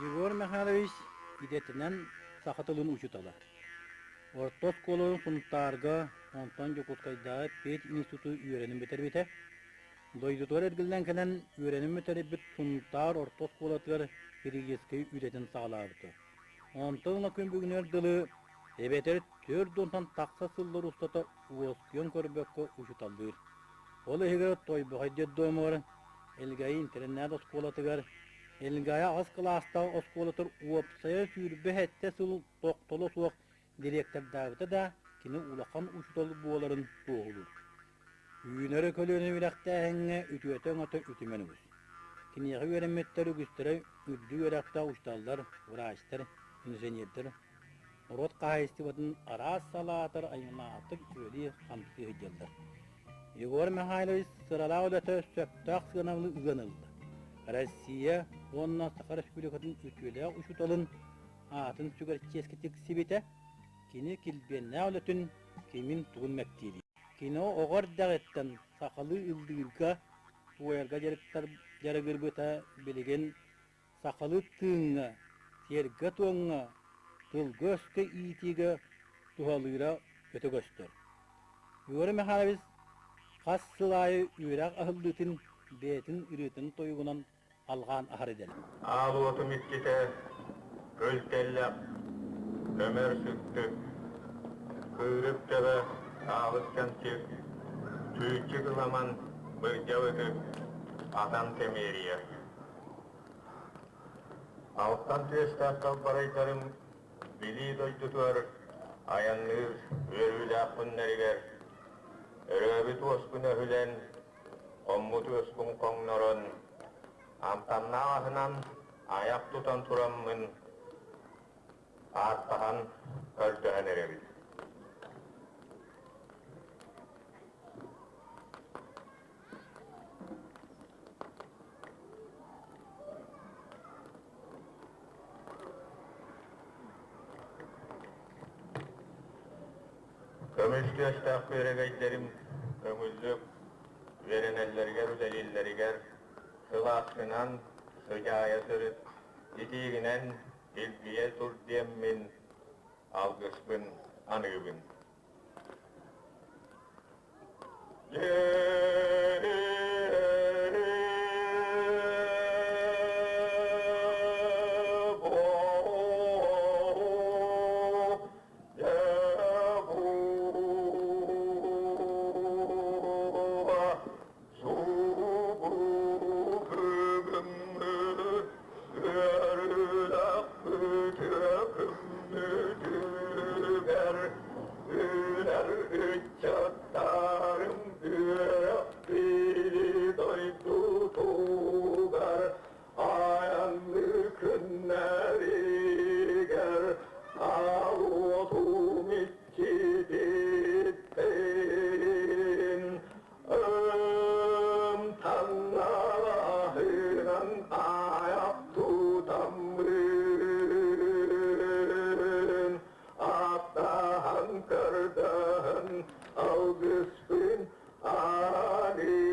Егор Михайлович идэтинэн саха тылын учуутала. Орто оскуоланы Сунтаарга, онтон Дьокуускайдааҕы пединституту үөрэнэн бүтэрбитэ. Дойдутугар эргиллэн кэлэн үөрэнэн бүтэрбит Сунтаар орто оскуолатыгар педагогическай үлэтин саҕалаабыта. Онтон ыла күн бүгүнүгэр дылы эбэтэр 40 тахса сыллар устата уоскуйан көрбөккө учууталлыыр. Ол иһигэр Тойбохой детдомугар, Элгээйи интэринээт-оскуолатыгар, Элгээйи аҕыс кылаастаах оскуолатыгар уопсайа 27 сыл тохтоло суох дириэктэрдаабыта да кини улахан учуутал буоларын туоһулуур. Үүнэр көлүөнэ үөрэхтээһиҥҥэ үтүөтэ-өҥөтө үтүмэн үгүс. Киниэхэ үөрэммиттэр үгүстэрэ үрдүк үөрэхтээх учууталлар, врачтар, инженердэр, норуот хаһаайыстыбатын араас салаатар айымньылаахтык үлэлии-хамсыы сылдьаллар. Егор Михайлович сыралаах үлэтэ сөптөөх сыанабылы ыан ылла. Россия уонна Саха Республикатын үтүөлээх учууталын аатын сүгэр чиэскэ тиксибитэ, кини килбиэннээх үлэтин кимин-тугун мэктиэлиир. Кини оҕо эрдэҕиттэн сахалыы ыллыырга, туойарга дьарыгырбыта билигин сахалыы тыыҥҥа, сиэргэ-туомҥа, тылга-өскө иитиигэ туһалыыра өтө көстөр. Юрий Михайлович хас сыл аайы үөрэх аһыллыытын бэйэтин ырыатын-тойугунан алҕаан аһар идэлээх. Аал уотум иччитэ, күл тэллэх, көмөр сүктүк, кыырык төбө, аалыс кэмчик, чүүччүк ыламан, бырдьа ытык, атан тэмиэрийэ. Алтан түөстээх далбарайдарым Билии дойдутугар айанныыр үөрүүлээх күннэригэр өрөөбүт уоскун өһүлэн, хоммут уоскун хоҥнорон, амтаннаах аһынан айах тутан тураммын ааттаһан көрдөһөн эрэбин. Көмүс түөстээх күөрэгэйдэрим көҥүллүк үөрэнэллэригэр, үлэлииллэригэр сылааскынан сыдьаайа сырыт, итиигинэн илгийэ тур диэммин алгыспын аныыбын. Үүнэр ыччаттарым үөрэхпит дойдутугар айанныы күннэригэр аал-уотум иччититтэн ымтаннаһынан айах тутаммын Ааттаһан көрдөһөн алгыспын аныыбын.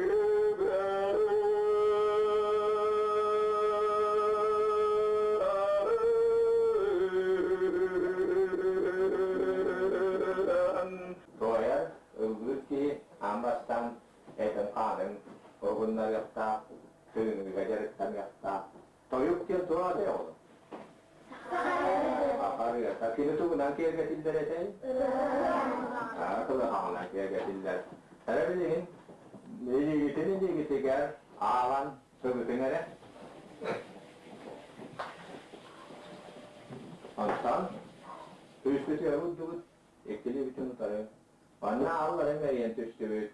Туойар, ыллыыр киһи аан бастаан этин-хаанын уһуннарыахтаах, тыыныыга дьарыктаныахтаах. Тойук диэн туох атай оҕолор? Сахарыата. Кини тугунан киэргэтиллэр этэй? Кылыһаҕынан киэргэтиллэр. Эрэ билигин илиигитин илиигитигэр ааҕан сыбытыҥ эрэ. Онтон түспүтүгэр урдубут, иккилиибитин утары. Манна алларын эрийэн түстүбүт.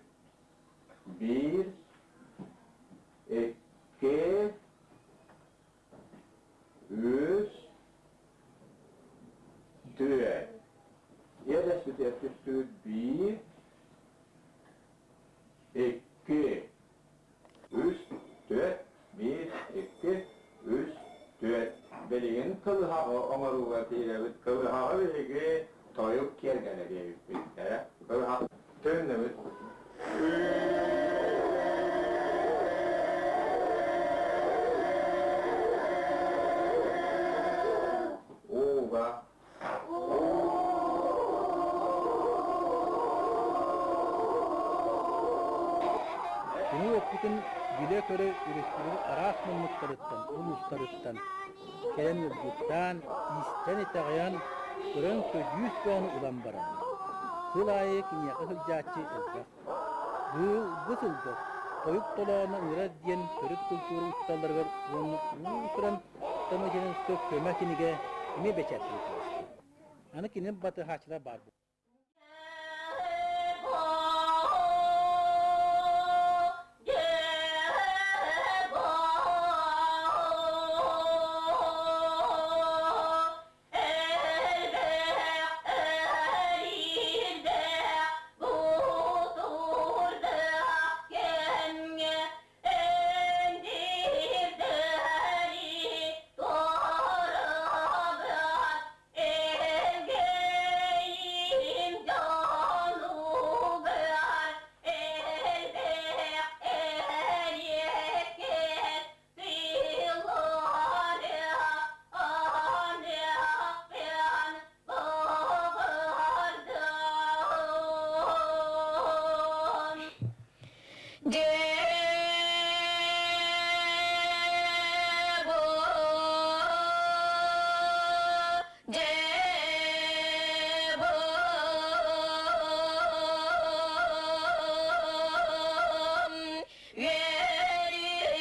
Биир, икки, үс, түөрт. Иэдэспитигэр түстүбүт биир, икки, үс, түөрт, биир, икки, үс, түөрт. Билигин кылыһаҕы оҥорууга киирэбит. Кылыһаҕы биһиги тойук киэргэнэ диэбиппит эрэ. Кылыһах төннөбүт. Кини уоппутун билэ-көрө өрөспүүбүлүкэ араас муннуктарыттан, улуустарыттан кэлэн ыалдьыттаан, истэн-итэҕэйэн, көрөн көдьүүс бөҕөнү ылан бараллар. Сыл аайы киниэхэ сылдьааччы элбэх. Быйылгы сылга тойук толооно ыҥырар диэн төрүт культура учууталларыгар уонна уус-уран самодеятельноска көмө кинигэ эмиэ бэчээттэнэ таҕыста. Аны кини батыһааччылар баар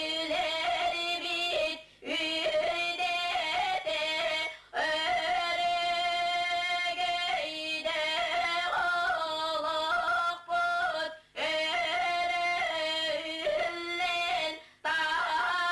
Үөрүүлэрбит үрдэтэ өрөгөйдөөх олохпут өрө үллэн таҕыстын.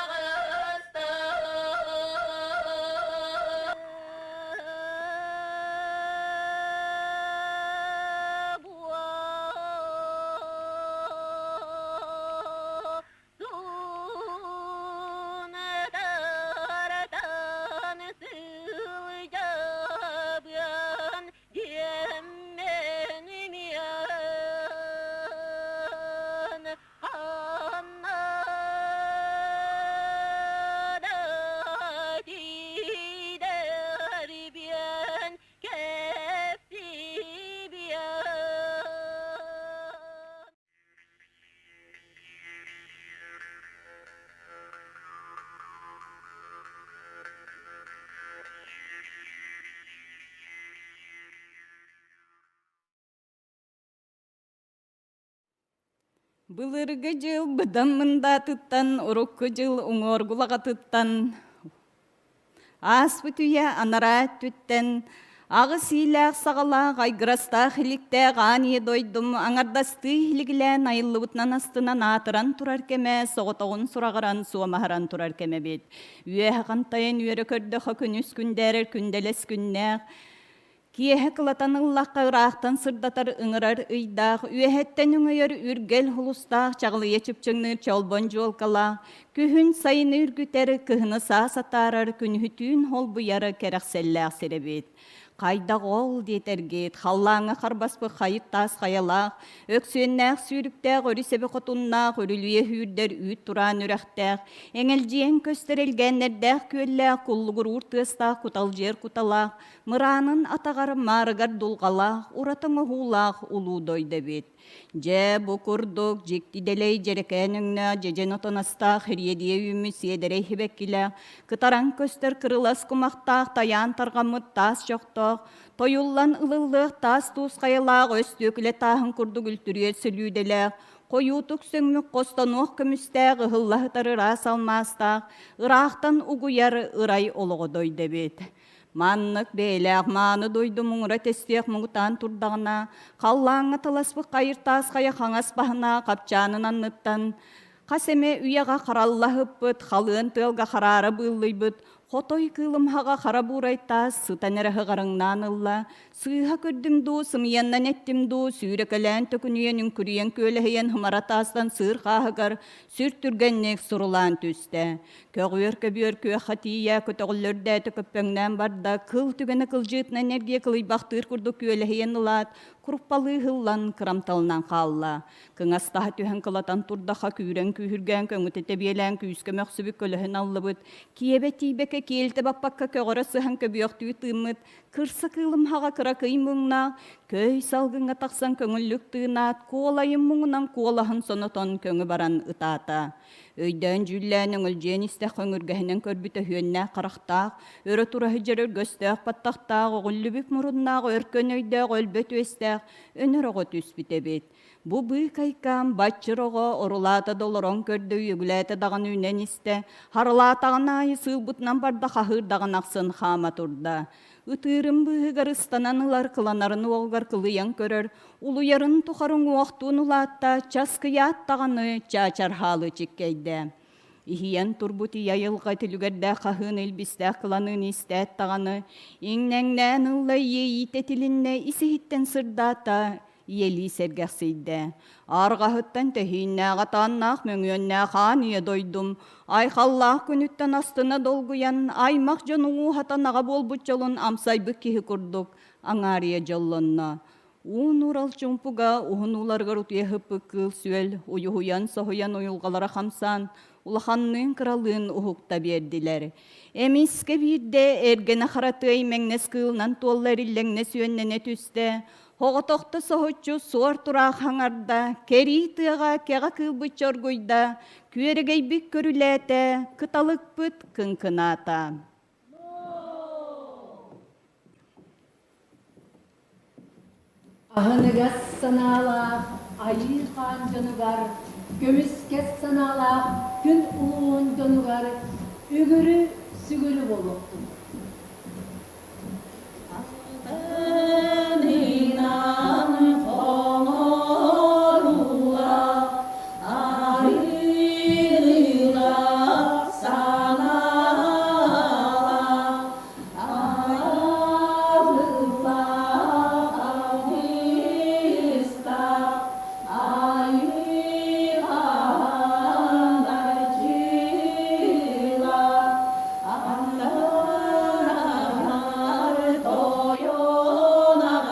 Суунатартан сылдьабыан диэммин миэн ханна да тиийдэрбиэн кэпсиибиэн. Былыргы дьыл быдан мындаатыттан, урукку дьыл уҥуоргулаҕатыттан, ааспыт үйэ анараа өттүттэн аҕыс иилээх саҕалаах, айгырастаах иликтээх аан ийэ дойдум аҥардастыы иһилигилээн айыллыбытынан астынан аатыран турар кэмэ, соҕотоҕун сураҕыран суомаһыран турар кэмэ эбит. Үөһэ хантайан үөрэ көрдөхө күнүс күндээрэр күндэлэс күннээх, Киэһэ кылатан ыллахха ыраахтан сырдатар ыҥырар ыйдаах, үөһэттэн өҥөйөр үргэл хулустаах, чаҕылыйа чыпчыҥныыр чолбон дьуолкалаах, күһүн сайыны үргүтэр, кыһыны саас атаарар, күнүһү түүн холбуйар кэрэхсэллээх сир эбит. Хайдах ол диэтэргит, халлааҥҥа харбаспыт хайыт таас хайалаах, өксүөннээх сүүрүктээх өрүс эбэ хотуннаах, үрүлүйэ сүүрдэр үүт тураан үрэхтээх, эҥэлдьийэн көстөр элгээннэрдээх күөллээх, куллугуруур тыастаах куталдьыйар куталаах, Мыраанын атаҕар маарыгар дулҕалаах, ураты оҥоһуулаах улуу дойду эбит. Дьэ, бу курдук дьикти дэлэй дьэрэкээн өҥнөөх дьэдьэн отон астаах ириэдийэ үүммүт сиэдэрэй сибэккилээх, кытаран көстөр кырылас кумахтаах тайаан тарҕаммыт таас чохтоох, тойуллан ылыллыах таас туус хайалаах өстүөкүлэ тааһын курдук үлтүрүөт сүлүүдэлээх, хойуутук сөҥмүт хостонуох көмүстээх ыһылла сытар ыраас алмаастаах, ыраахтан угуйар ырай олоҕо дойду эбит. Маннык бэйэлээх мааны дойду муҥура тэстиэх муҥутаан турдаҕына, халлааҥҥа таласпыт хайыр таас хайа хаҥас баһына хапчаанын анныттан хас эмэ үйэҕэ хараллаһыппыт, халыан тыалга хараара быыллыйбыт хотой кыылымһаҕа хара буурай таас сытан эрэ ыһыҕарыҥнаан ылла, Сыыһа көрдүм дуу, сымыйаннан эттим дуу, сүүрэкэлээн төкүнүйэн үҥкүрүйэн күөлэһийэн хымара таастан сыыр хааһыгар сүр түргэнник сурулаан түстэ. Көҕүөр көбүөр күөххэ тиийэ көтөҕүллэрдээтэ көппөҥнөөн барда, кыл түгэнэ кылдьыытынан эргийэ кылыйбахтыыр курдук күөлэһийэн ылаат, куруппалыы ыһыллан кырамталынан хаалла. Кыҥастаһа түһэн кылатан турдаха күүрэн күүһүргээн көҥүтэ тэбиэлээн күүскэ мөхсүбүт көлөһүн аллыбыт, киэбэ тиийбэккэ киэлитэ баппакка көҕөрө сыһан көбүөхтүү тыыммыт кырса кыылымһаҕа кыракый муҥнаах көй салгыҥҥа тахсан көҥүллүк тыынаат, куолайын муҥунан куолаһын сонотон көҥү баран ытаата. Өйдөөн-дьүүллээн өҥөлдьүйэн истэх өҥүргэһинэн көрбүт өһүөннээх харахтаах, өрө тура сылдьар өргөстөөх баттахтаах, оҕүллүбүт муруннаах, өркөн өйдөөх өлбөт үөстээх өнөр оҕо түспүт эбит. Бу быыкайкаан баччыр оҕо орулаата да олорон көрдө, үөгүлээтэ даҕаны үүнэн истэ, харылаатаҕын аайы сыылбытынан барда хаһыыр даҕаны ахсын хаама турда. Ытыырын быыһыгар ыстанан ылар, кыланарын уолугар кылыйан көрөр, улуйарын тухары уҥуохтуун улаатта, часкыйаат даҕаны чаачархаалы чиккэйдэ. Иһийэн турбут ийэ айылҕа түлүгэрдээх хаһыын илбистээх кыланыын истээт даҕаны, иҥнэҥнээн ылла иэйиитэ тилиннэ, ис-иһиттэн сырдаата, ийэлии сэргэхсийдэ. Арҕаһыттан тэһииннээх атааннаах мөҥүөннээх аан ийэ дойдум, айхаллаах күнүттэн астына долгуйан, аймах дьон уҥуоһатан аҕа буолбут дьолун амсайбыт киһи курдук аҥаарыйа дьоллонно. Уун Урал чуумпуга уһун ууларыгар утуйа сыппыт кыыл-сүөл уйуһуйан соһуйан уйулҕалара хамсаан, улаханныын-кыралыын уһукта биэрдилэр. Эмискэ биирдэ эргэнэ харатыай мэҥнэс кыылынан туолла эриллэҥнэ сүөннэнэ түстэ, Оҕотохто соһуччу суор тураах хаҥарда, кэрии тыаҕа кэҕэ кыылбыт чоргуйда, күөрэгэйбит көрүлээтэ, кыталыкпыт кыҥкынаата. Аһыныгас санаалаах айыы хаан дьонугар, көмүскэс санаалаах күн улуун дьонугар үгүрү сүгүрү буолуохтун. Алтынынан хоҥоруулаах, арыылаах санаалаах, айыллаах алгыстаах, айыыһаан арчылаах, Аннар тойон аҕа.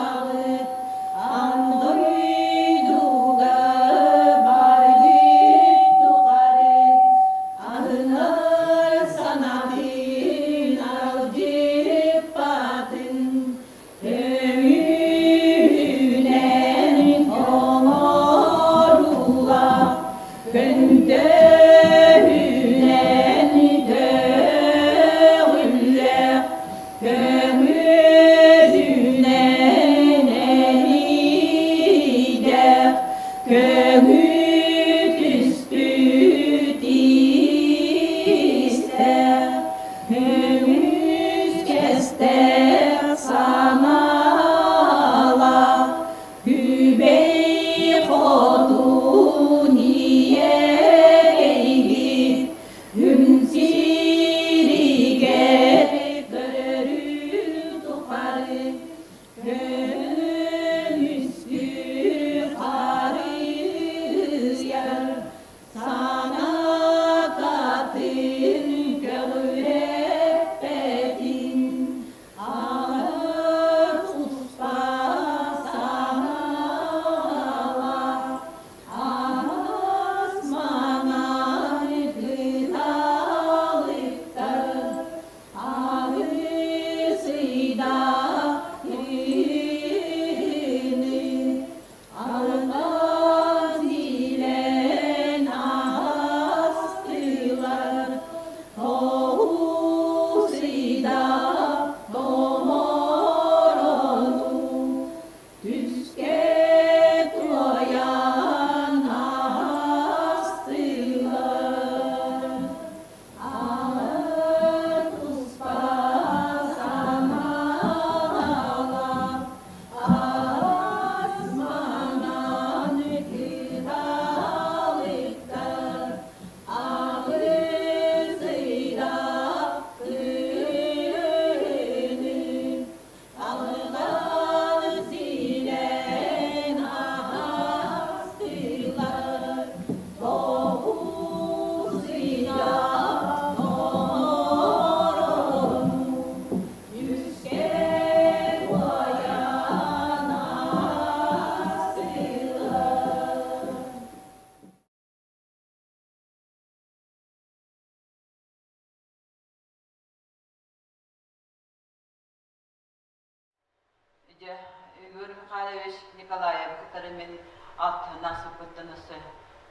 Дьэ, Егор Михайлович Николаевы кытары мин алтыһынан сыппыттан өссө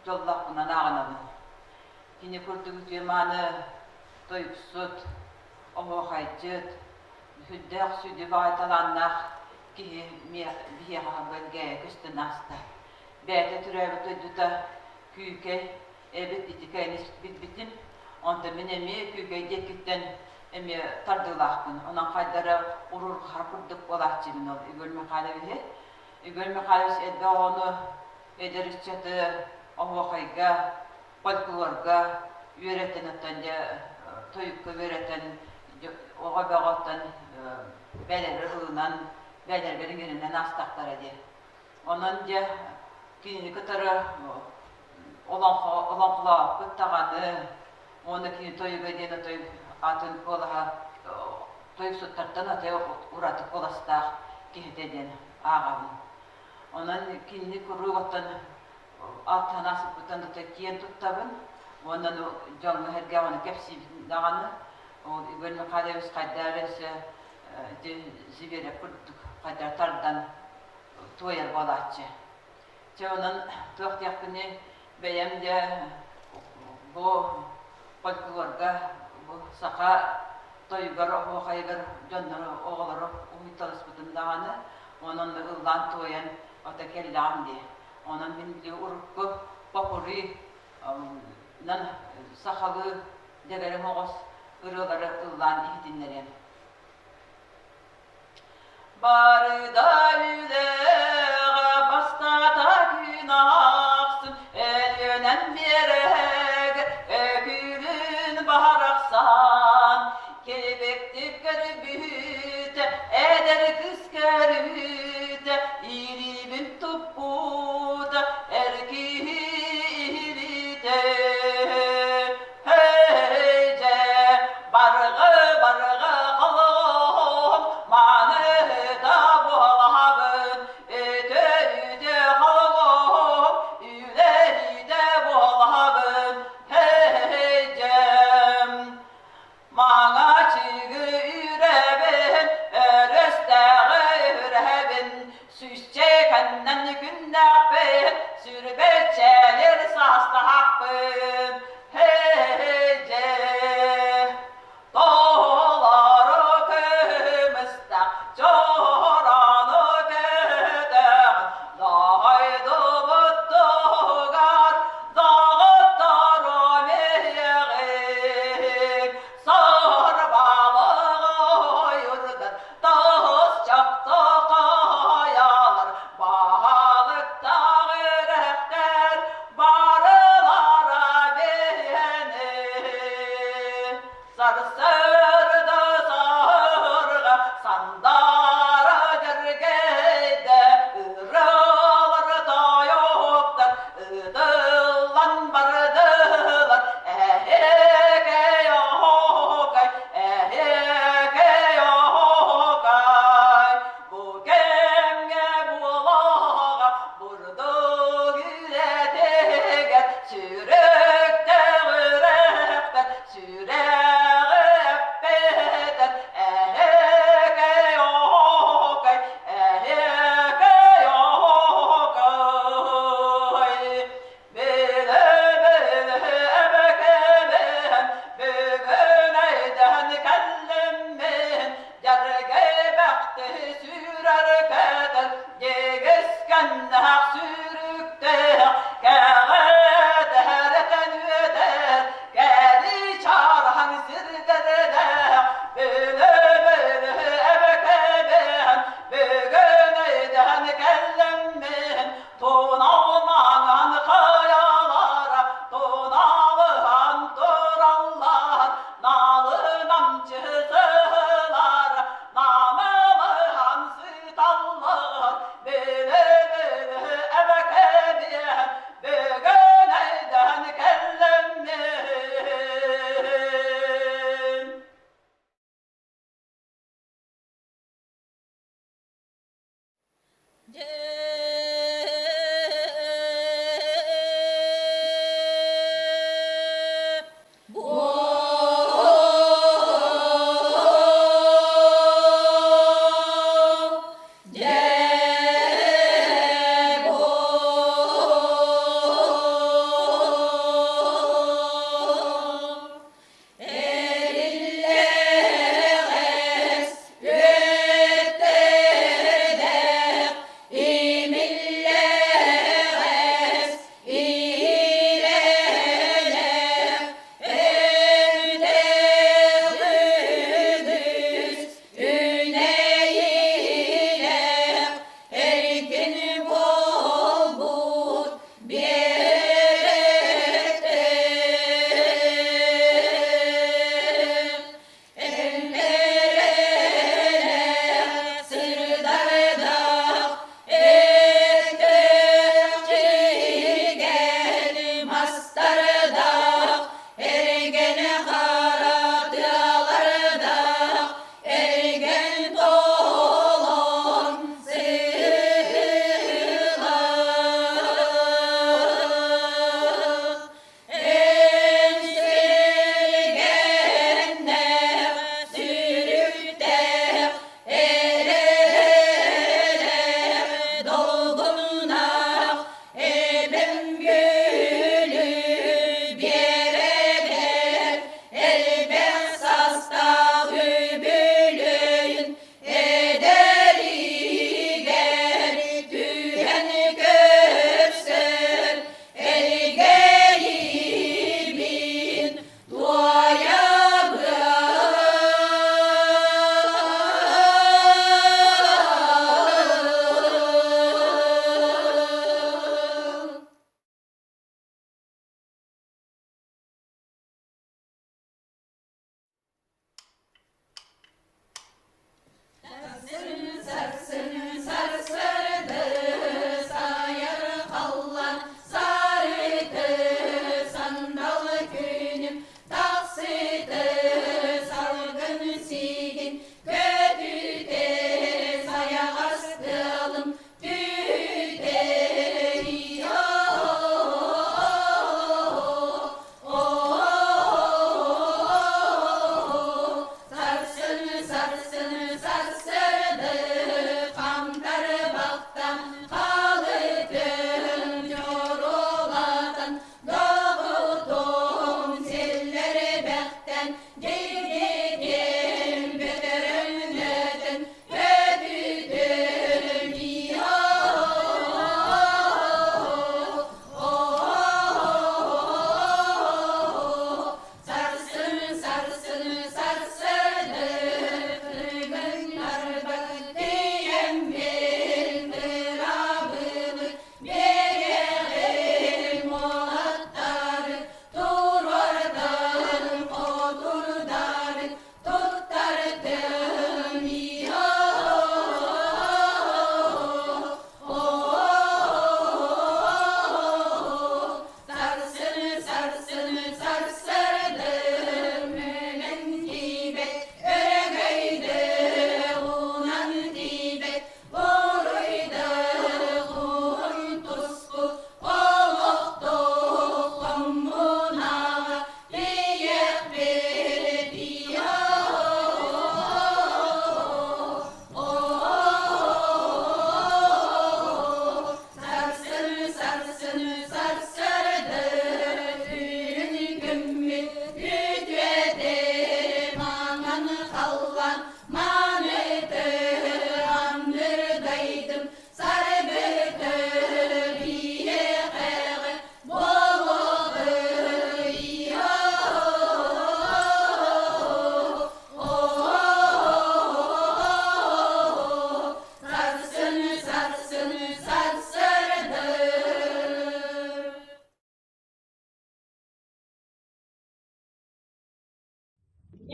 дьоллоохпунан ааҕынабын. Кини курдук үтүө-мааны тойуксут, оһуохайдьыт, сүрдээх сүдү баҕайы талааннаах киһи биһиэхэ бэлгээйэ көстөн ааста. Бэйэтэ төрөөбүт дойдута Күүкэй эбит ити кэйни билбитим. Онтон мин эмиэ Күүкэй диэкиттэн эмиэ тардыылаахпын. Онон хайдара урурҕаһар курдук буолааччыбын ол Игорь Михайловиһы. Игорь Михайлович элбэх оҕону, эдэр ыччаты оһуохайга, фольклорга үөрэтэн, оттон дьэ тойукка үөрэтэн, оҕо бөҕөттөн бэйэлэригэр ылынан, бэйэлэригэр иҥэринэн аастахтара дии. Онон дьэ кинини кытары олоҥхо олоҥхолооппут даҕаны уонна кини тойуга диэн отой атын куолаһа тойуксуттартан отой ураты куоластаах киһитэ диэн ааҕабын. Онон кинини куруук оттон алтыһан ааспыппыттан отой киэн туттабын уонна дьоҥҥо-сэргэҕэ ону кэпсиибин даҕаны. Ол Игорь Михайлович хайдах эрэ өссө ити Зверев курдук хайдах тардан туойар буолааччы. Чэ, онон туох диэхпиний, бэйэм дьэ бу фольклорга, бу саха тойугар, оһуохайыгар дьоннору, оҕолору уһуйталаспытым даҕаны, онон ыллаан-туойан ото кэллэҕим дии. Онон мин били урукку попури нан сахалыы дэгэрэҥ оҕус ырыалары ыллаан иһитиннэриэм. Барыда үлэҕэ бастаата күн ахсын Өлүөнэн биэрэгэ өкүлүн барахсан Килбиктик көрбүтэ эдэр кыыс көрүүтэ Илиибин туппута эр киһи илиитэ Һэй-дьэ, барҕа барҕа холоҕом, мааны да буолаҕын, өтө-үтө холоҕом.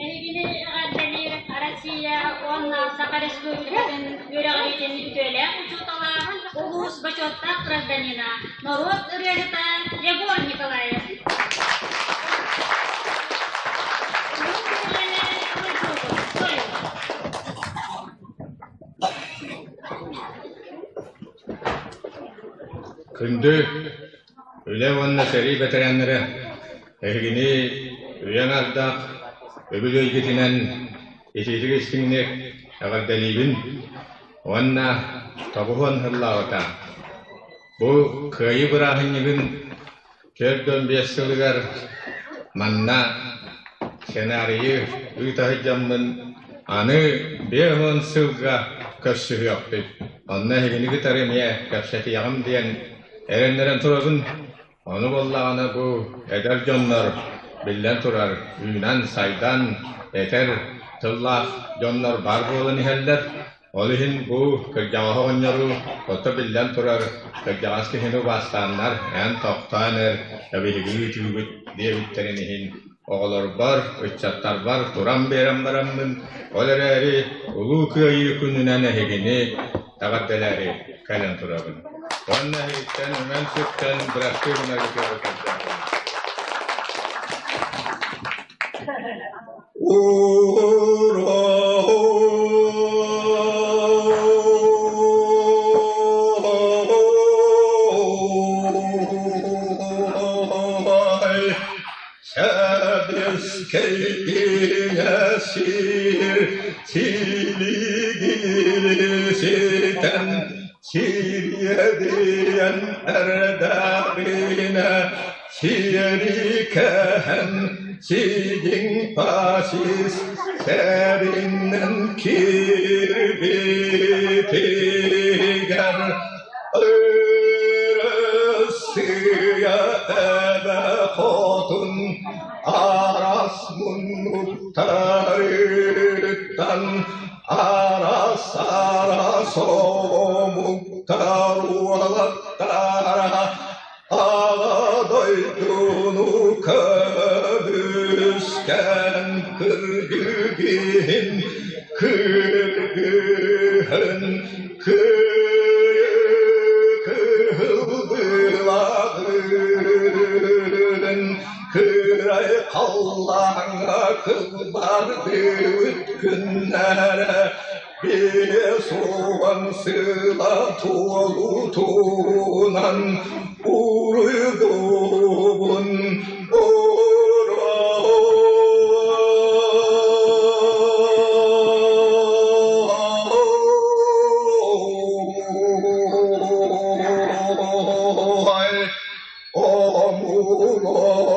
Эһигини эҕэрдэлиир Россия уонна Саха Республикатын үөрэҕириитин үтүөлээх учуутала, улуус бочуоттаах гражданина, норуот ырыаһыта Егор Николаев. Күндү үлэ уонна сэрии бэтэрээннэрэ, эһигини үйэҥ ардах үбүлүөйгүтүнэн итиитик истиҥник эҕэрдэлиибин уонна 90 сыллааҕыта бу Кыайыы бырааһынньыгын 45 сылыгар манна сценарийы ыыта сылдьаммын аны 50 сылга көрсүһүөхпүт, онно эһигини кытары эмиэ кэпсэтиэҕим диэн эрэннэрэн турабын. Ону буоллаҕына бу эдэр дьоннор, биллэн турар, үүнэн-сайдан этэр тыллаах дьоннор баар буолан иһэллэр. Ол иһин бу кырдьаҕас оҕонньору, ото биллэн турар, кырдьаҕас киһини убаастааннар, эн тохтоон эр, эбиһиги ыытыыбыт диэбиттэрин иһин оҕолорбор, ыччаттарбар туран биэрэн бараммын, ол эрээри Улуу Кыайыы күнүнэн эһигини эҕэрдэлээри кэлэн турабын. Уонна эһигиттэн үҥэн-сүктэн бырастыы гынаргытыгар көрдөһөбүн. Сэбиэскэй силигири ситэн сириэдийэн эрдэҕинэ сиэрикэһэн сидьиҥ фашист сэринэн киирбитигэр Россия эбэ хотун араас муннуктарыттан араас-араас омуктар уолаттара Аҕа дойдуну көмүскээн кыргыһын кыргыһын кыһыл былаҕын кырай халлааҥҥа кылбардыбыт күннэрэ 50 сыла туолутунан уруйдуубун уруй Омук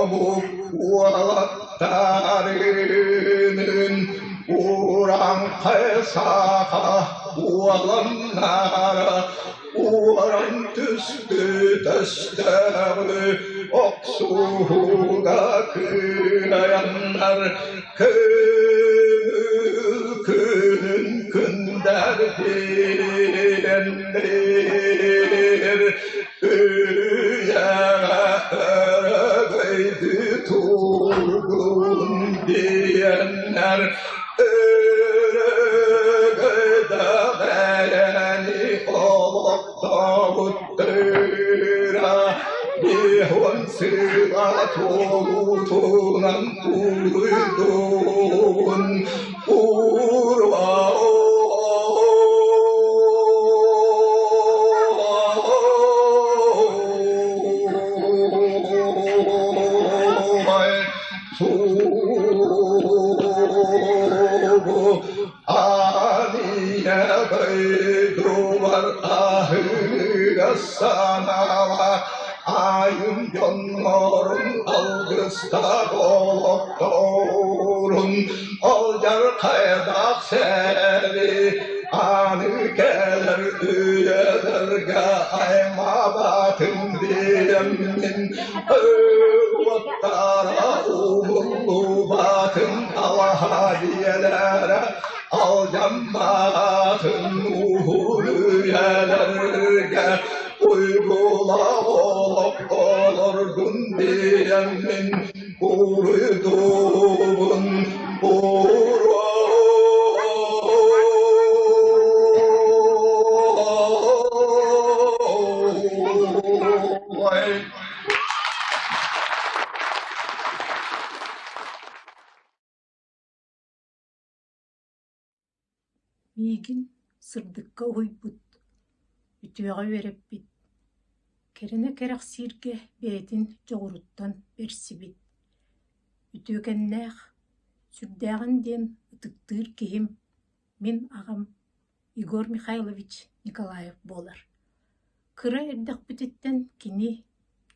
омук уолаттарынын урааҥхай саха уоланнара уоран түстү төстөөҕү охсуһууга кыайаннар көҥүл күнүн күндэр диэннэр Үйэҕэ өрөгөйдүү тургун диэннэр өрөгөйдөҕэни олохтообуттара 50 сыла туолуутунан уруйдуубун Урва Айым дьоннорун алгыстаах олохторун Алдьархайдаах сэрии аны кэлэр үйэлэргэ аймаабатын диэммин уоттара умуллубатын алаһа дьиэлэрэ алдьамматын уһун үйэлэргэ уйгулаах олох олордун диэммин Уруйдуубун. Миигин сырдыкка уһуйбут, үтүөҕэ үөрэппит, кэрэнэ кэрэхсииргэ бэйэтин дьоҕуруттан бэрсибит, үтүөкэннээх, сүрдээҕин диэн ытыктыыр киһим мин аҕам Егор Михайлович Николаев буолар. Кыра эрдэхпититтэн кини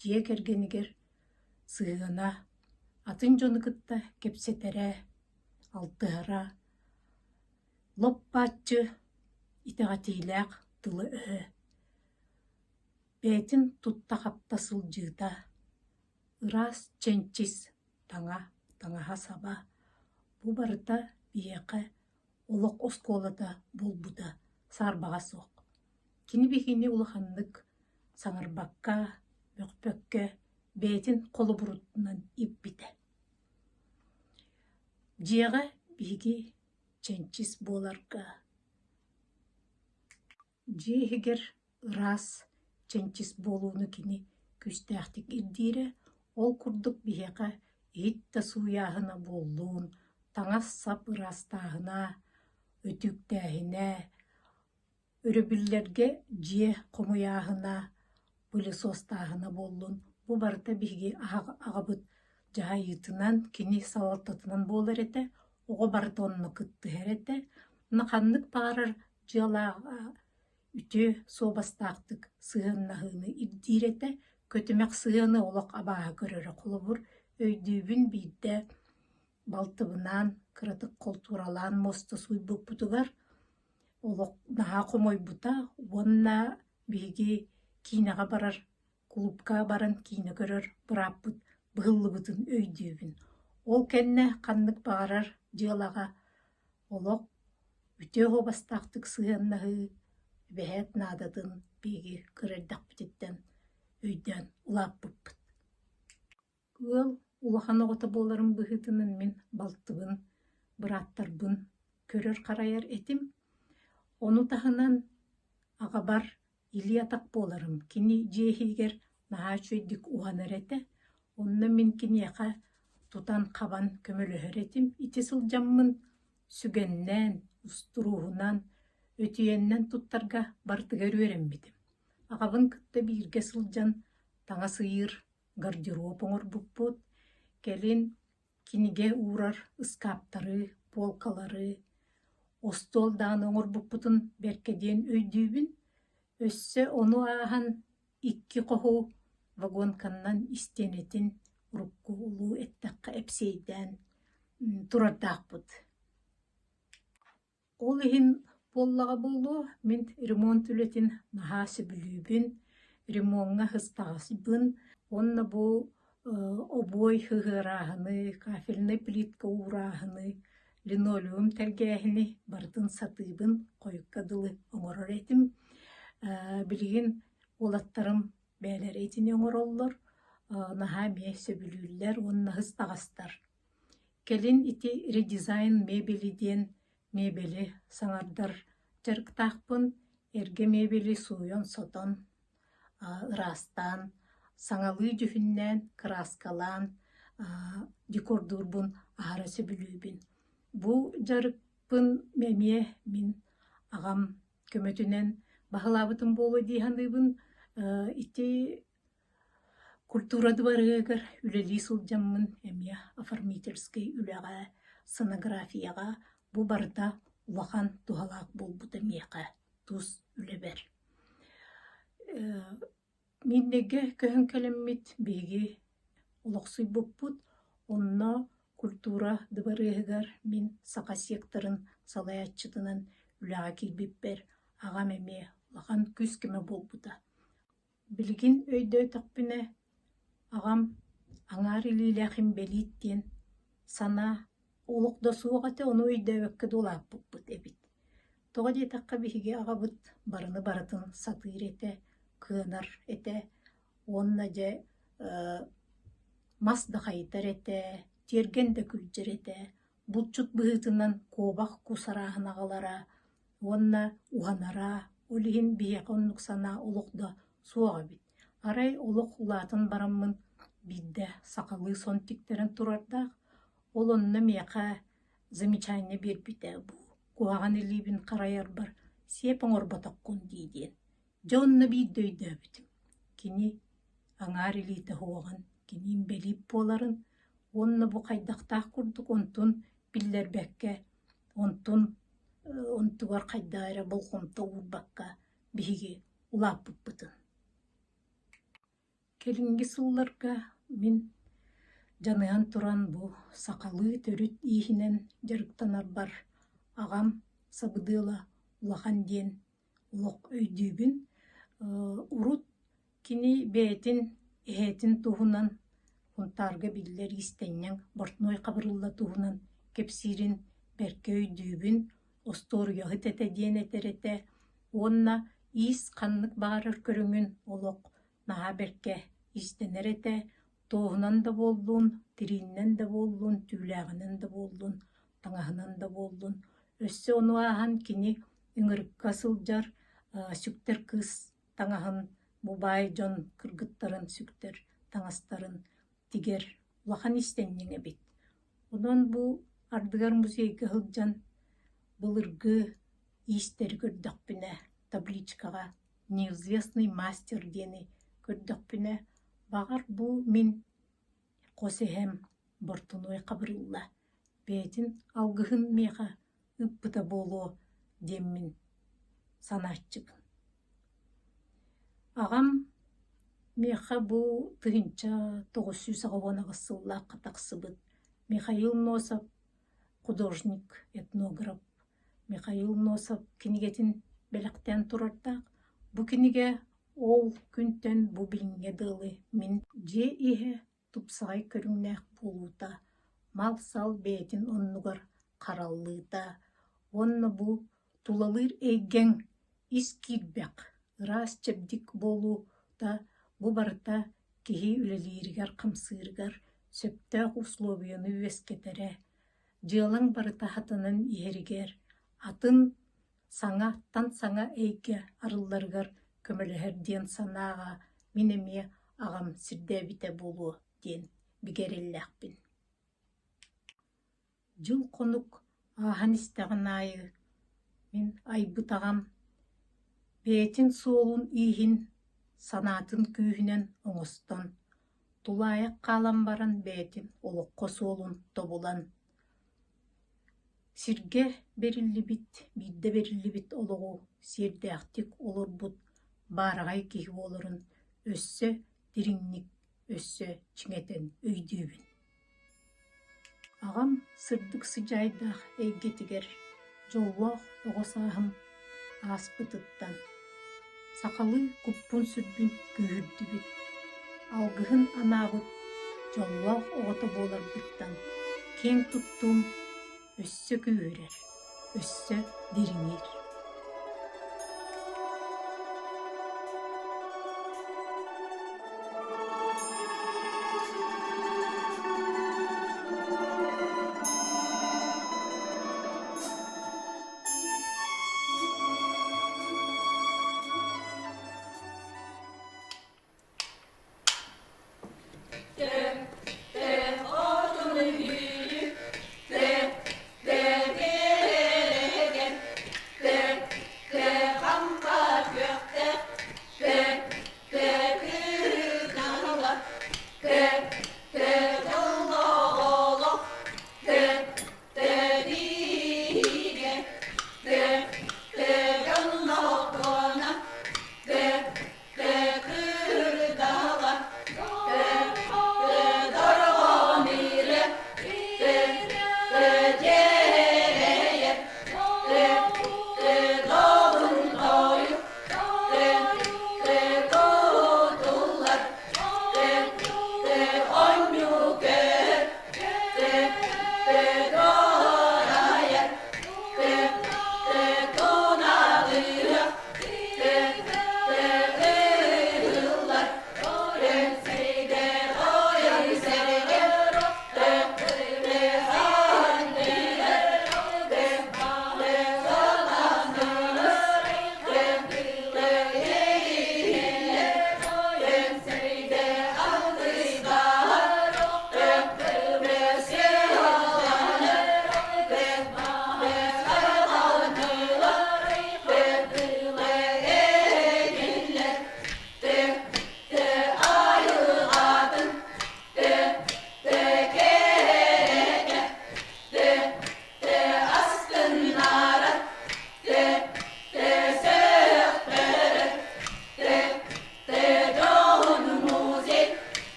дьиэ кэргэнигэр сыһыана, атын дьону кытта кэпсэтэрэ, алтыһара, лоп-бааччы итэҕэтиилээх тыла-өһө, бэйэтин тутта-хапта сылдьыыта, ыраас чэнчис таҥа, таҥаһа-саба бу барыта биһиэхэ олох оскуолата буолбута саарбаҕа суох. Кини биһигини улаханнык саҥарбакка, мөхпөккө бэйэтин холобурунан ииппитэ. Дьиэҕэ биһиги чэнчис буоларга, дьиэ иһигэр ыраас, чэнчис буолууну кини күүстээхтик ирдиирэ. Ол курдук биһиэхэ иһит да сууйааһына буоллун, таҥас-сап ыраастааһына, өтүүктээһинэ, Өрөбүллэргэ дьиэ хомуйааһына, пылесостааһына буоллун, бу барыта биһиги аҕабыт дьаһайыытынан, кини салалтатынан буолар этэ. Оҕо барыта онно кыттыһар этэ. Онно ханнык баҕарар дьыалаҕа үтүө суобастаахтык сыһыаннаһыыны ирдиир этэ. Көтүмэх сыһыаны олох абааһы көрөрө. Холобур, өйдүүбүн биирдэ балтыбынаан кыратык холтууралаан муоста сууйбуппутугар олох наһаа хомойбута уонна биһиги киинэҕэ барар, кулуупка баран киинэ көрөр бырааппыт быһыллыбытын өйдүүбүн. Ол кэннэ ханнык баҕарар дьыалаҕа олох үтүө суобастаахтык сыһыаннаһыы эбэһээт наадатын биһиги кыра эрдэхпититтэн өйдөөн улааппыппыт. Ыал улахан оҕото буоларым быһыытынан мин балтыбын, бырааттарбын көрөр-харайар этим. Ону таһынан аҕабар илии-атах буоларым. Кини дьиэ иһигэр наһаа үчүгэйдик уһанар этэ. Онно мин киниэхэ тутан-хабан көмөлөһөр этим. Ити сылдьаммын сүгэннээн, устурууһунан, өтүйэннэн туттарга барытыгар үөрэммитим. Аҕабын кытта бииргэ сылдьан таҥас ыйыыр гардероб оҥорбуппут, кэлин кинигэ уурар ыскааптары, полкалары, остуол даҕаны оҥорбуппутун бэркэ диэн өйдүүбүн. Өссө ону ааһан икки хоһу вагонканнан истиэнэтин урукку улуу эттэххэ эпсиэйдээн турардаахпыт. Ол иһин буоллаҕа буолуо, мин ремонт үлэтин наһаа сөбүлүүбүн, ремоҥҥа сыстаҕаспын уонна бу обуой ыһыарааһыны, кафельнай плитка уурааһыны, линолеум тэлгээһини барытын сатыыбын, хойукка дылы оҥорор этим. Билигин уолаттарым бэйэлэрэ итини оҥороллор, наһаа эмиэ сөбүлүүллэр уонна сыстаҕастар. Кэлин ити редизайн мебели диэн мебели саҥардар дьарыктаахпын, эргэ мебели сууйан-сотон, ыраастаан, саҥалыы дьүһүннээн, кырааскалаан декордуурбун аһара сөбүлүүбүн. Бу дьарыкпын эмиэ мин аҕам көмөтүнэн баһылаабытым буолуо дии саныыбын. Ити Культура дыбарыгар үлэлии сылдьаммын эмиэ оформительскай үлэҕэ, сценографияҕа бу барыта улахан туһалаах буолбута миэхэ тус үлэбэр. Миирнэйгэ көһөн кэлэммит биһиги олохсуйбуппут, онно культура дыбарыаһыгар мин саха секторын салайааччытынан үлэҕэ киирбиппэр аҕам эмиэ улахан күүс-көмө буолбута. Билигин өйдөөтөхпүнэ, аҕам аҥаар илиилээх инбэлиит диэн санаа олох да суох этэ, ону өйдөөбөккө да улааппыппыт эбит. Тоҕо диэтэххэ биһиги аҕабыт барыны барытын сатыыр этэ, кыанар этэ уонна дьэ мас да хайытар этэ, тиэргэн да күрдьэр этэ, булчут быһыытынан куобах кус арааһын аҕалара уонна уһанара, ол иһин биһиэхэ оннук санаа олох да суох эбит. Арай олох улаатан бараммын биирдэ сахалыы сон тиктэрэн турардаах, ол онно миэхэ замечание биэрбитэ бу. куһаҕан илиибин харайарбар сиэп оҥорботоххун дии диэн. Дьэ онно биирдэ өйдөөбүтүм, кини аҥаар илиитэ уһуоҕун, кини инбэлиит буоларын уонна бу хайдахтаах курдук онтун биллэрбэккэ, онтун онтугар хайдах эрэ болҕомто уурбакка биһиги улааппыппытын. Кэлиҥҥи сылларга мин дьаныһан туран бу сахалыы төрүт ииһинэн дьарыктанарбар аҕам сабыдыала улахан диэн олох өйдүүбүн. Урут кини бэйэтин эһэтин туһунан Сунтаарга биллэр иистэнньэҥ Портной Хабырылла туһунан кэпсиирин бэркэ өйдүүбүн, остуоруйаһыт этэ диэн этэр этэ уонна иис ханнык баҕарар көрүҥүн олох наһаа бэркэ иистэнэр этэ, туоһунан да буоллун, тириинэн да буоллун, түүлээҕинэн да буоллун, таҥаһынан да буоллун. Өссө ону ааһан кини ыҥырыкка сылдьар сүктэр кыыс таҥаһын бу баай дьон кыргыттарын сүктэр таҥастарын тигэр улахан иистэнньэҥ эбит. Онон бу ардыгар музейга сылдьан былыргы иистэри көрдөхпүнэ табличкаҕа «Неизвестный мастер» диэни көрдөхпүнэ, баҕар бу мин хос эһэм Бортунуой Хабырылла бэйэтин алгыһын миэхэ ыыппыта буолуо диэммин санааччыбын. Аҕам миэхэ бу 1998 сыллаахха тахсыбыт Михаил Носов художник, этнограф Михаил Носов кинигэтин бэлэхтээн турардаах. Бу кинигэ ол күнтэн бу билиҥҥэ дылы мин дьиэ иһэ тупсаҕай көрүҥнээх буолуута, мал-сал бэйэтин оннугар хараллыыта уонна бу тулалыыр эйгэҥ ис киирбэх, ыраас чэбдик буолуута бу барыта киһи үлэлииригэр-хамсыырыгар сөптөөх услуобуйаны үөскэтэрэ, дьыалаҥ барыта хатанан иһэригэр, атын саҥаттан саҥа эйгэ арылларыгар көмөлөһөр диэн санааҕа мин эмиэ аҕам сирдээбитэ буолуо диэн бигэ эрэллээхпин. Дьыл-хонук ааһан истэҕин аайы мин айбыт аҕам бэйэтин суолун-ииһин, санаатын күүһүнэн оҥостон, тулаайах хаалан баран бэйэтин олоххо суолун тобулан, сиргэ бэриллибит, биирдэ бэриллибит олоҕу сиэрдээхтик олорбут баараҕай киһи буоларын өссө дириҥник, өссө чиҥэтэн өйдүүбүн. Аҕам сырдык сыдьаайдаах эйгэтигэр дьоллоох оҕо сааһым ааспытыттан сахалыы куппун-сүрбүн күүһүрдүбүт, алгыһын анаабыт дьоллоох оҕото буоларбыттан киэҥ туттуум өссө күүһүрэр, өссө дириҥиир.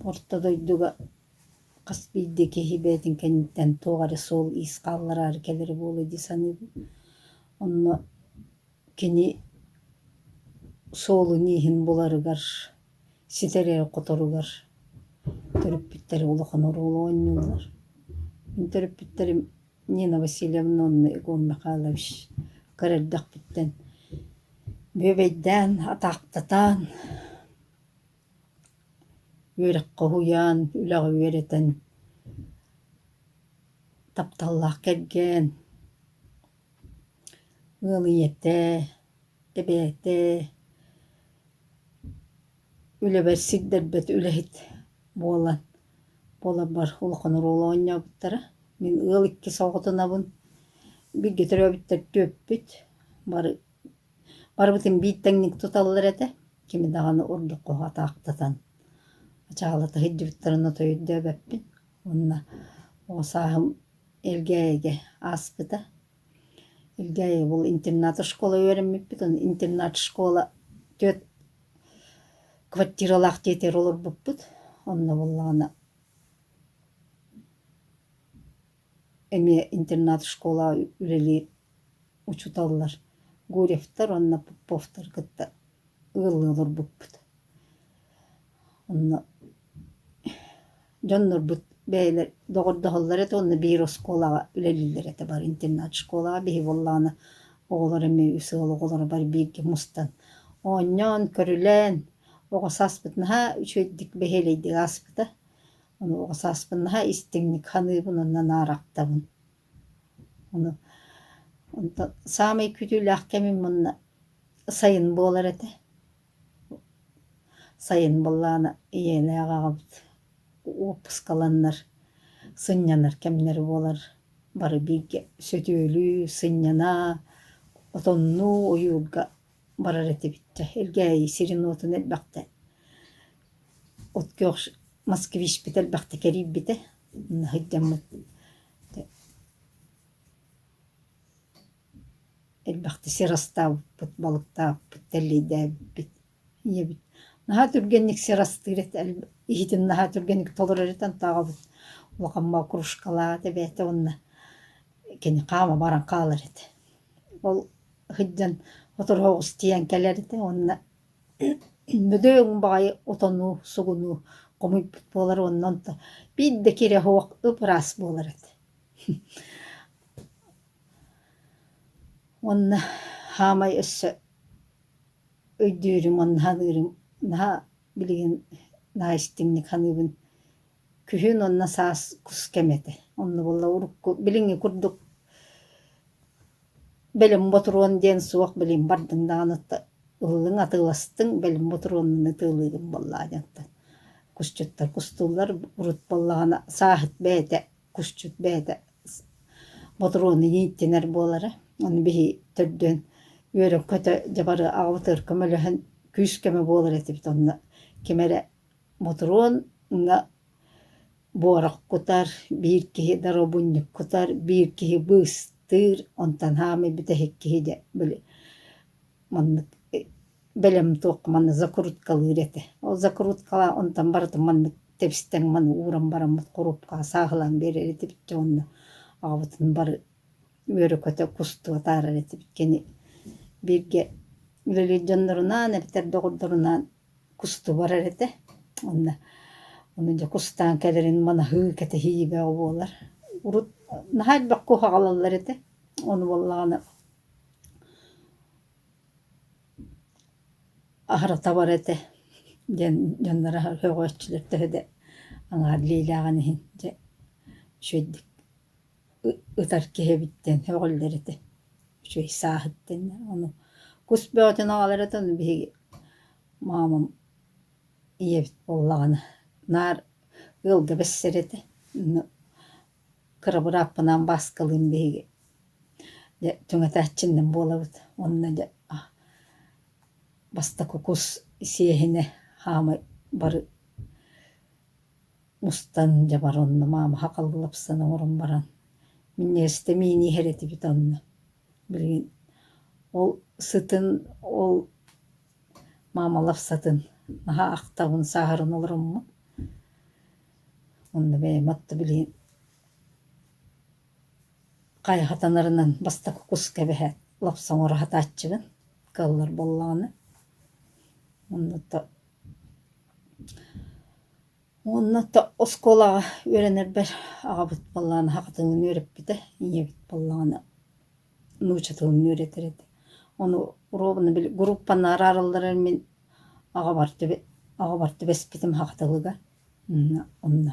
Орто дойдуга хас биирдии киһи бэйэтин кэнниттэн туох эрэ суол-иис хааллараары кэлэрэ буолуо дии саныыбын. Онно кини суолун-ииһин буларыгар, ситэрэр-хоторугар төрөппүттэрэ улахан оруолу оонньууллар. Мин төрөппүттэрим Нина Васильевна уонна Егор Михайлович кыра эрдэхпиттэн бүөбэйдээн, атаахтатан, үөрэххэ уһуйаан, үлэҕэ үөрэтэн, тапталлаах кэргэн, ыал ийэтэ, эбээтэ, үлэбэр сирдэрбэт үлэһит буолан буоларбар улахан оруолу оонньообуттара. Мин ыал иккис оҕотунабын, бииргэ төрөөбүттэр түөппүт, бары барыбытын биир тэҥник туталлар этэ, кими даҕаны ордук атаахтатан ачаалата сылдьыбыттарын отой өйдөөбөппүн. Уонна оҕо сааһым Элгээйигэ ааспыта. Элгээйи ол интернат школа үөрэммиппит, ону интернат школа түөрт квартиралаах дьиэтигэр олорбуппут. Онно буоллаҕына эмиэ интернат школа үлэлиир учууталлар Гурьевтар уонна Поповтар кытта ыаллыы олорбуппут. Онно дьоннорбут бэйэлэр доҕордоһоллор этэ уонна биир оскуолаҕа үлэлииллэр этэ бары интернат школаҕа биһи буоллаҕына оҕолор эмиэ үс ыал оҕолоро бары бииргэ мустан оонньоон, көрүлээн оҕо сааспыт наһаа үчүгэйдик бэһиэлэйдик ааспыта. Ону оҕо сааспын наһаа истиҥник саныыбын уонна наар ахтабын. Ону онтон саамай күүтүүлээх кэмим уонна сайын буолар этэ. Сайын буоллаҕына ийэлээх аҕабыт уоппускаланнар сынньанар кэмнэрэ буолар. Бары бииргэ сөтүөлүү, сынньана, отоннуу ойуурга барар этибит дьэ. Элгээйи сирин-уотун элбэхтэ от күөх москвичпыт элбэхтэ кэрийбитэ. Онно сылдьаммыт Элбэхтэ сир астаабыппыт, балыктаабыппыт, тэллэйдээбиппит. Ийэбит наһаа түргэнник сир астыыр этэ, иһитин наһаа түргэнник толорор этэ, онтон аҕабыт улахан мокрушкалаах этэ эбээтэ уонна кини хаама баран хаалар этэ. Ол сылдьан сотору соҕус тиийэн кэлэр этэ уонна бөдөҥ баҕайы отону, сугуну хомуйбут буолар уонна онто биир да кирэ суох ып-ыраас буолар этэ. Уонна хаамай өссө өйдүүрүм уонна саныырым наһаа билигин наһаа истиҥник саныыбын. Күһүн уонна саас кус кэмэ этэ. Онно буолла урукку билиҥҥи курдук бэлэм ботуруон диэн суох билигин бардыҥ даҕаны ыллыҥ атыыластыҥ бэлэм ботуруонун ытыалыыгын буоллаҕа диэн кусчуттар кустууллар урут буоллаҕына сааһыт бэйэтэ кусчут бэйэтэ ботуруону ииттинэр буолара. Ону биһи төрдүөн үөрэ-көтө дьэ бары аҕабытыгар көмөлөһөн күүс-көмө буолар этибит. Онно ким эрэ ботуруоҥҥа буорах кутар, биир киһи доробунньук кутар, биир киһи быыстыыр, онтон хаамай бүтэһик киһи дьэ били маннык бэлэм туохха манна закруткалыыр этэ. Ол закруткалаан онтон барытын маннык тэбистэҥ маны ууран бараммыт хоруопкаҕа сааһылаан биэрэр этибит дьэ уонна аҕабытын бары үөрэ-көтө кустуу атаарар этибит. Кини бииргэ үлэлиир дьоннорунаан эбэтэр доҕордорунаан кустуу барар этэ. Онно ону дьэ кустаан кэлэрин манаһыы, кэтэһии бөҕө буолар. Урут наһаа элбэх куһу аҕалаллар этэ. Ону буоллаҕына Аһара табар этэ диэн дьоннор көҕөөччүлэр төһө да аҥаар илиилээҕин иһин дьэ үчүгэйдик ытар киһи эбит диэн көҕүллэр этэ. Үчүгэй сааһыт диэннэр. Ону кус бөҕөтүн аҕалар этэ, ону биһиги маамам ийэбит буоллаҕына наар ыалга бэссэр этэ. Онно кыра бырааппынаан Бааскалыын биһиги дьэ түҥэтээччиннэн буолабыт уонна дьэ бастакы кус сиэһинэ хаамай бары мустан дьэ бары онно маама хахалыы лапсан оҥорон баран минньигэстэ миин иһэр этибит онно билигин ол сытын ол маама лапсатын наһаа ахтабын сааһыран олороммун. Онно бэйэм отто билигин хайа хатанарынан бастакы куска эбэһээт лапса оҥоро сатааччыбын, кыаллар буоллаҕына. Онно Уонна оскуолаҕа үөрэнэрбэр аҕабыт буоллаҕына саха тылын үөрэппитэ, ийэбит буоллаҕына нуучча тылын үөрэтэр этэ. Ону уруобуна били группаны араараллара мин аҕабар аҕабар түбэспитим саха тылыгар. Онно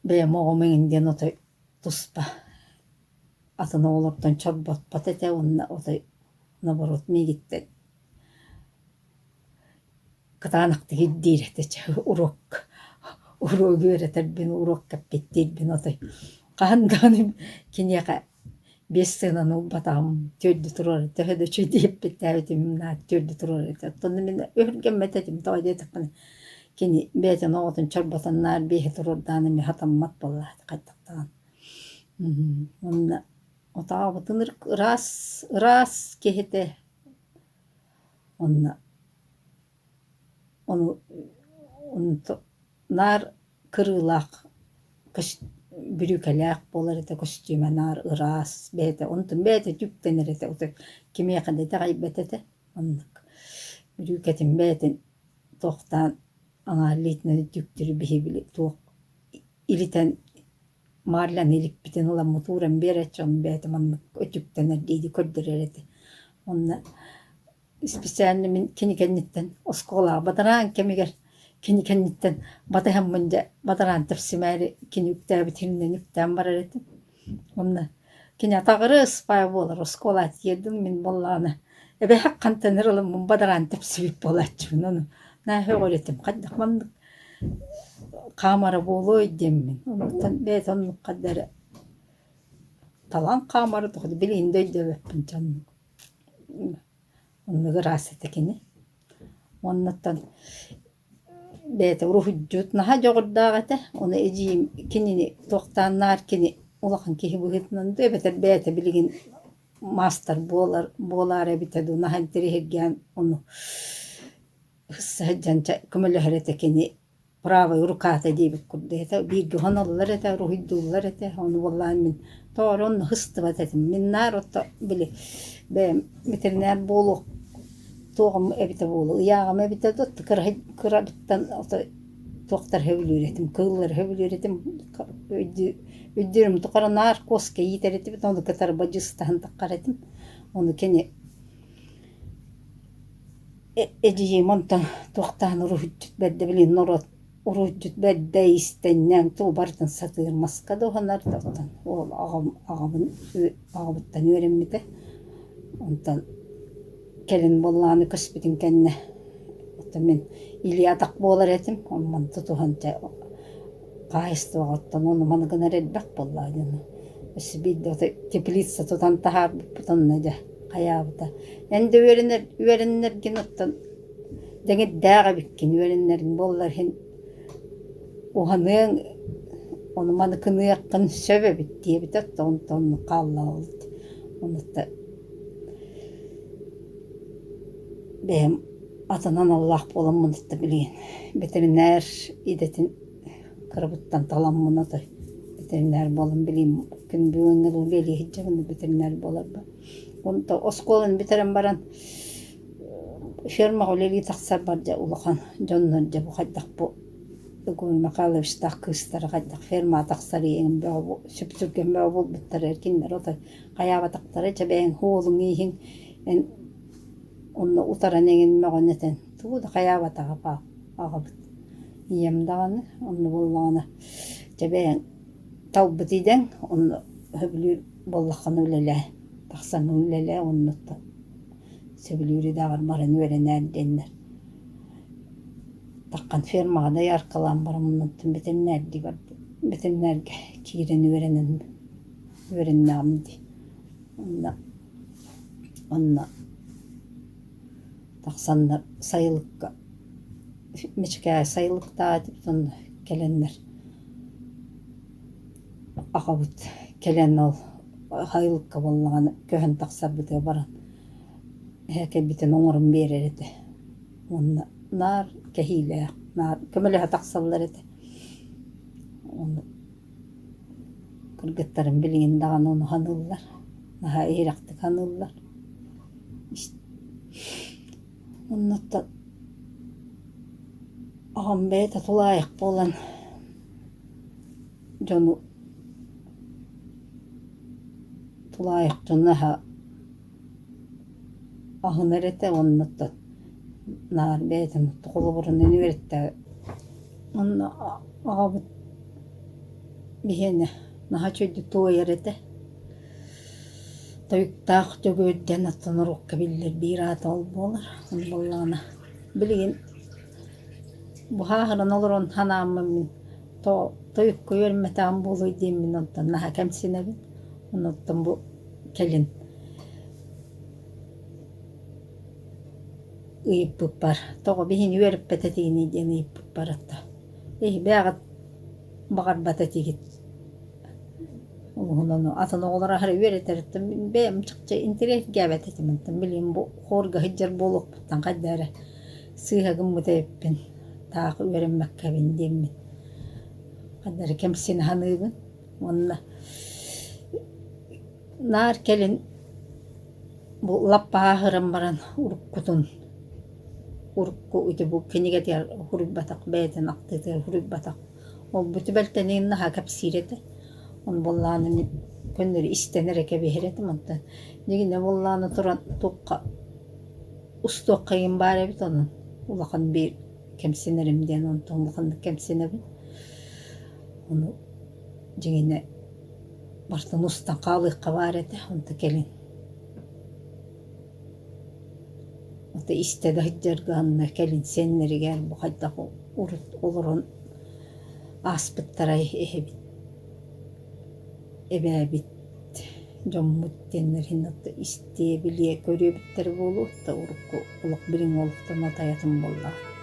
бэйэм оҕом эҥин диэн отой туспа атын оҕолортон чорботпот этэ уонна отой наоборот миигиттэн кытаанахтык ирдиир этэ чэ уруок уруогу үөрэтэрбин уруокка эппиэттиирбин отой хаһан даҕаны киниэхэ биэс сыананы ылбатаҕым түөрдү туруор төһө да үчүгэйдик эппиэттээбитим наат түөрдү туруор этэ оттон мин өһүргэммэт этим тоҕо диэтэххинэ кини бэйэтин оҕотун чорботон наар биэһи туруордаан эмиэ сатаммат буоллаҕа хайдах даҕаны уонна отообутун ыраас ыраас киһи этэ Онно ону наар кырыылаах бүрүүкэлээх буолар этэ көстүүмэ наар ыраас бэйэтэ онтун бэйэтэ түптэнэр этэ кимиэхэ да итэҕэйбэт этэ оннук бүрүүкэтин бэйэтин туохтаан аҥаар илиитинэн түктэри биһи били туох илитэн Марляны иликпитин ыламмыт ууран биэрээччи ону бэйэтэ маннык өтүктэнэр дии көрдөрөр этэ. Онно специально мин кини кэнниттэн оскуолаҕа бадараан кэмигэр кини кэнниттэн батыһаммын дьэ бадараан тэпсимээри кини үктээбит сиринэн үктээн барар этим. Онно кини атаҕыры ыспаайа буолар оскуолаҕа тиийэрдим мин буоллаҕына эбэһэх хантан эрэ ыламмын бадараан тэпсибит буолааччыбын ону наһаа сөҕөр этим хайдах маннык хаамара буолуой диэммин онтон бэйэтэ оннук хайда эрэ талан хаамара тоҕо билигин да өйдөөбөппүн дьэ оннук оннук ыраас этэ кини уоннаттан бэйэтэ уруһуйдьут наһаа дьоҕурдаах этэ ону эдьиийим кинини туохтаан наар кини улахан киһи быһыытынан дуу эбэтэр бэйэтэ билигин маастар буолар буолаары эбитэ дуу наһаа интэриэһиргээн ону сылдьан көмөлөһөр этэ кини правая руката диэбит курдук этэ бииргэ уһаналлар этэ уруһуйдууллар этэ ону буоллаҕына мин тоҕо эрэ онно сыстыбат этим мин наар ото били бэйэм ветеринар буолуох туоҕум эбитэ буолуо ыйааҕым эбитэ да кырабыттан ото туохтар сөбүлүүр этим кыыллары сөбүлүүр этим өйдүүрүм тухары наар куоска иитэр этибит ону кытары бадьыыстаһан таххар этим ону кини Эдьиийим онтон туохтаан уруһуйдьут бэрдэ билигин норуот уруһуйдьут бэрдэ иистэнньэҥ тугу барытын сатыыр маска да уһанар да оттон уол аҕам аҕабын аҕабыттан үөрэммитэ онтон кэлин буоллаҕына көспүтүн кэннэ оттон мин илии атах буолар этим онон тутуһан дьэ хаһаайыстыбаҕа оттон ону маны гынар элбэх буоллаҕа дьону өссө биирдэ теплица тутан таһаарбыппыт онно дьэ хайаабыта Эн да үөрэнэр үөрэннэргин оттон дэҥирдээх эбиккин үөрэннэриҥ буоллар иһин уһаныаҥ ону маны кыныаххын сөп эбит диэбитэ оттон онтон хааллаҕыбыт онута бэйэм атын аналлаах буоламмын оттон билигин бэтэринээр идэтин кырабыттан таламмын отой бэтэринээр буолан билигин күн бүгүҥҥэ дылы үлэлии сылдьабын бэтэринээр буоларбар Онто оскуоланы бүтэрэн баран фермаҕа үлэлии тахсарбар дьэ улахан дьоннор дьэ бу хайдах бу Егор Михайловичтаах кыыстара хайдах фермаҕа тахсар ийэҥ бөҕө сүпсүлгэн бөҕө буолбуттара кинилэр отой хайаабатахтара чэ бэйэҥ уолуҥ ииһиҥ эн онно утаран эҥин мөҕөн этэн тугу да хайаабатаҕа аҕабыт ийэм даҕаны онно буоллаҕына чэ бэйэҥ талбыт идэҥ онно сөбүлүүр буоллаххына үлэлээ, тахсаҥҥын үлэлээ уонна сөбүлүүр идэҕэр баран үөрэнээр диэннэр таххан фермаҕа да яркалаан бараммын онтон бэтэринээрдии бардым бэтэринээргэ киирэн үөрэнэн үөрэннэҕим дии онно онно тахсаннар сайылыкка Мичикээ сайылыктаах этибит онно кэлэннэр аҕабыт кэлэн ол сайылыкка буоллаҕына көһөн тахсарбытыгар баран эһэкэйбитин оҥорон биэрэр этэ уонна наар кэһиилээх наар көмөлөһө тахсаллар этэ. Ону кыргыттарым билигин даҕаны ону саныыллар, наһаа иһирэхтик саныыллар. Оннуттан аҕам бэйэтэ тулаайах буолан дьону тулаайах дьону наһаа аһынар этэ уонна наар бэйэтин холобурунан үөрэттэ. Онно аҕабыт биһиэнэ наһаа үчүгэйдик туойар этэ. Тойуктаах Дьөгүөрдэн оттон норуокка биллэр биир аата ол буолар. Ол буоллаҕына билигин быһааһыран олорон санааммын мин тойукка үөрэммэтэҕим буолуой диэммин онтон наһаа кэмсинэбин. Онуттан бу кэлин ыйыппыппар тоҕо биһини үөрэппэт этигиний диэн ыйыппыппар ата эһи бээҕит баҕарбат этигит Уһун ону атын оҕолор аһары үөрэтэриттэн бэйэм чахчы интэриэһиргээбэт этим онтон билигин бу хуорга сылдьар буолуохпуттан хайда эрэ сыыһа гыммыт эбиппин таах үөрэммэккэбин диэммин хайда эрэ кэмсинэ саныыбын уонна наар кэлин бу лаппааһыран баран уруккутун урукку ити бу кинигэтигэр суруйбатах бэйэтин ахтыытыгар суруйбатах Ол бу түбэлтэни наһаа кэпсиир этэ. Ону буоллаҕына мин көннөрү истэн эрэ кэбиһэр этим. Онтон дьиҥинэ буоллаҕына туран туохха устуохха игин баар эбит онон улахан биир кэмсинэрим диэн онтон улаханнык кэмсинэбин. Ону дьиҥинэ барытын устан хаалыахха баар этэ. Онто кэлин Ото истэ да сылдьарга уонна кэлин сиэннэригэр бу хайдах урут олорон ааспыттарай эһэбит, эбээбит, дьоммут диэннэр иһин ото истиэ, билиэ, көрүө эбиттэрэ буолуо да урукку олох билиҥҥи олохтон атайатын буоллаҕа.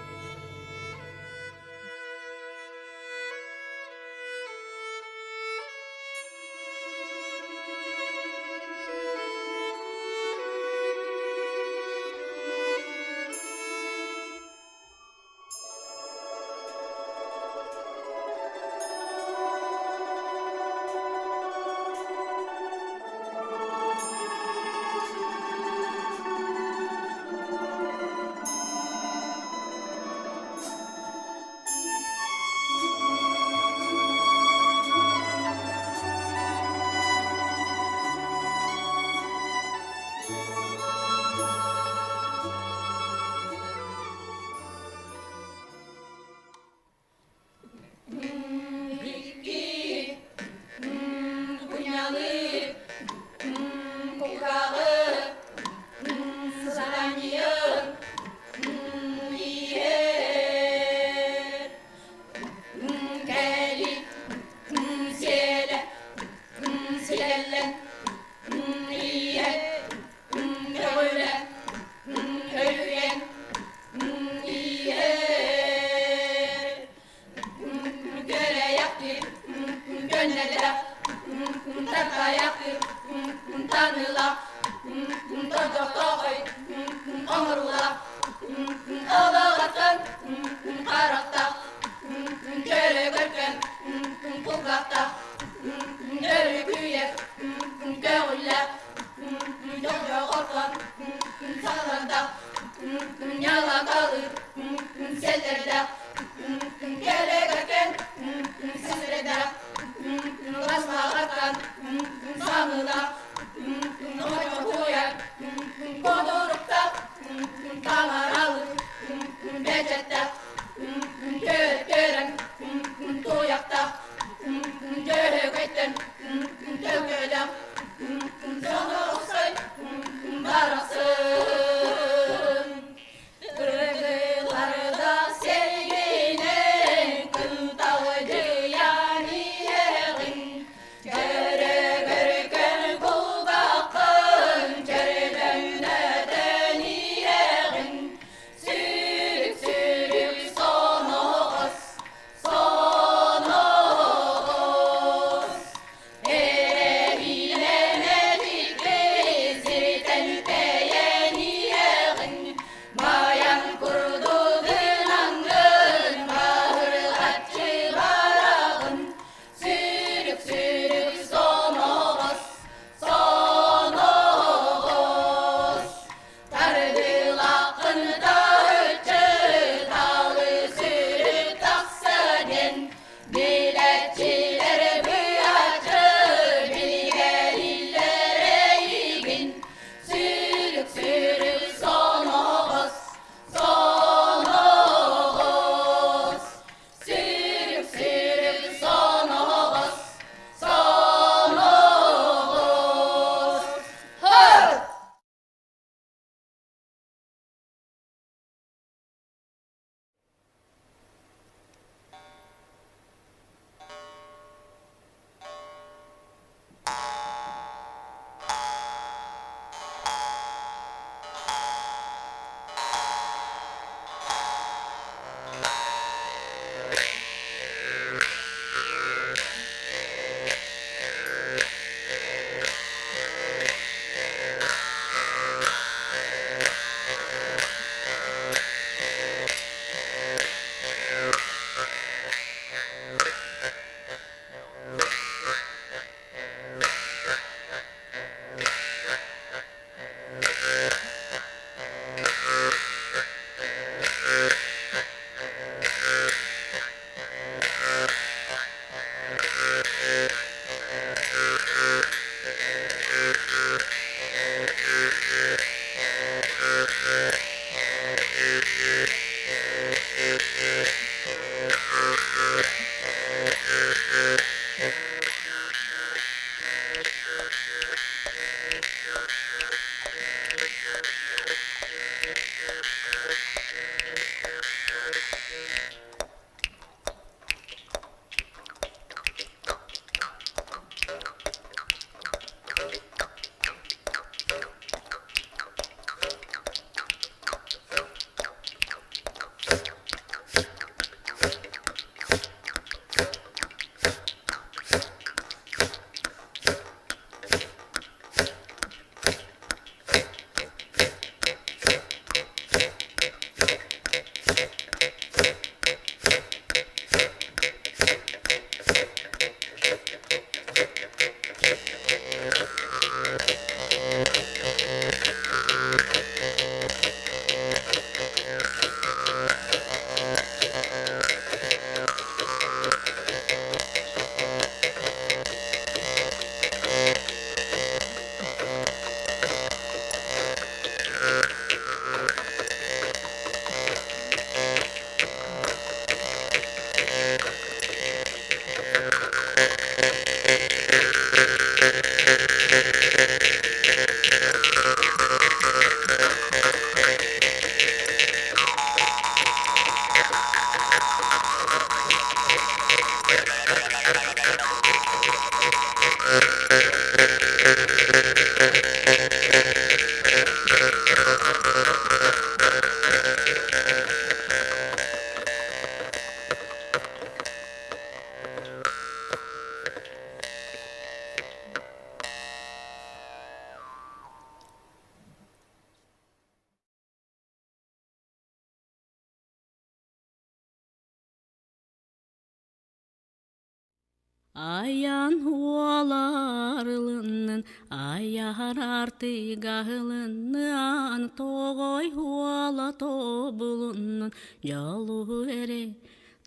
Айан уоларылыннын, айар артыгаһылынныан, тоҕой уола тобулуннун, дьолу эрэ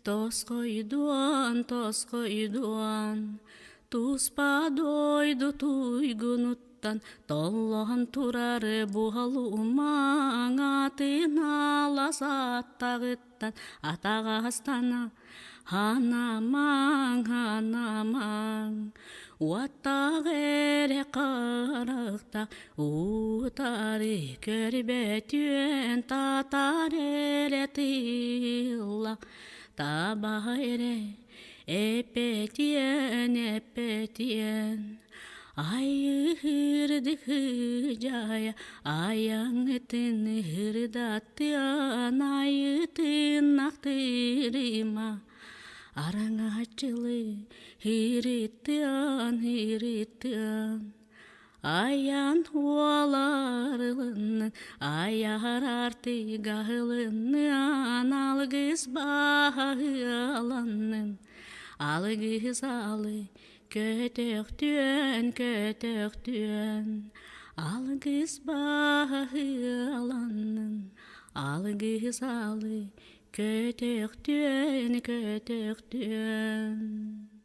тосхойдуон, тосхойдуон. Туспа дойду туйгунуттан толлоһон турар буһалумаҥ атын алас аттаҕыттан атаҕастана Ханамаҥ, ханамаҥ, уоттаах эрэ харахтаах, утары көрбөтүөн татаар эрэ тыллаах, таба эрэ эппэтиэн, эппэтиэн. Айыырдыхы дьайа, айаҥытын ырдаттыан, айытын ахтырыма, араҥаччылыы ырыттыан, ырыттыан. Айан уоларылыннын, айар артыгаһылынныан, алгыс баһыаланнын, алгыс алы Көтөхтүөн, көтөхтүөн, алгыс баһыаланнын, алгыс алы көтөхтүөн, көтөхтүөн.